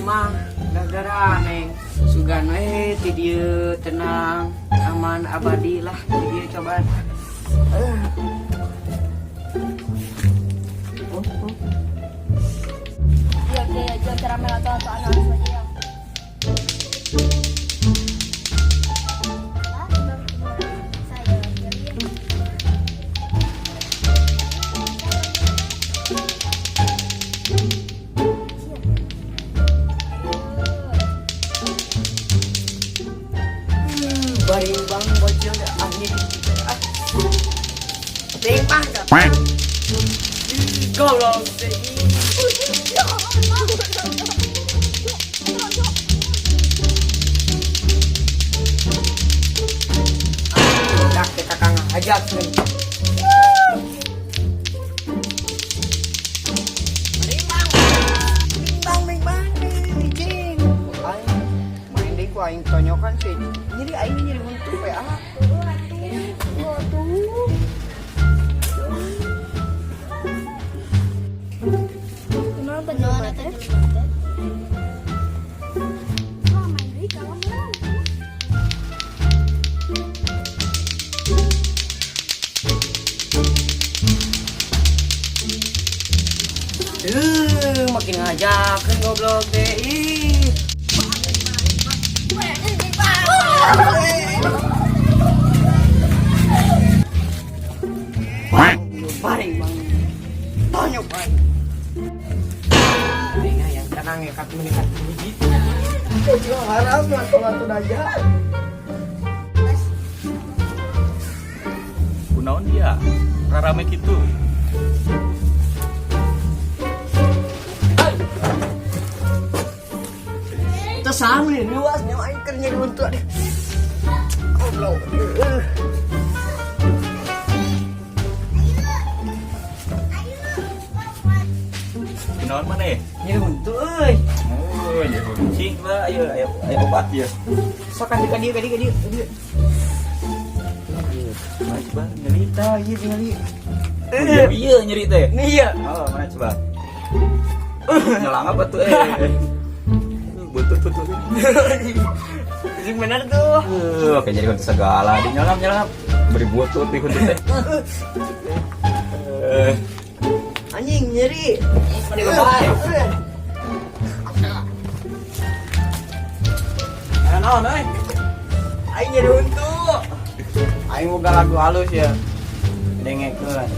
Imah gara-gara neng sugan we ti dieu tenang aman abadi lah ti dieu cobaan. Oh, oh. Iya, iya, iya, ceramah atau anak saja ya. Baring bang bocil anjing. Ah. Bang goblok teh. Dak teh kakang hajat nih. Bang. Bang bang bang cing. Aing main deui ku aing tonyokan sih. Nyeri aing nyeri huntu we ah. Kenapa jelema teh? Wah, main deui kamu. Makin ngajakeun goblok teh. Ih. Baring bang. Tonyok aing. Aing hayang tenang ya kat meningkat biji. Bocil haram ngatu-ngatu aja. Kunaon dia? Rarame kitu. Itu sama nih, luas nih, aing keur nyeri huntu aduh. Goblok. Kunaon maneh? Nyeri huntu euy. Oh, ya cing lah, ayo ayo ayo obat ya. Sok ka dieu ka dieu ka dieu ka dieu. Mana coba nyeri. Tah ieu tingali. Iya, iya nyeri teh. Nih iya. Oh, mana coba? Nyelang apa tuh eh? Betul betul. Sing bener tuh. Oke jadi huntu segala di nyelam nyelam. Beri butut di huntu teh. Eh, Anjing nyeri. Mani bae. Naon euy? Aing nyeri huntu. Aing boga lagu halus ya. Dengekeun.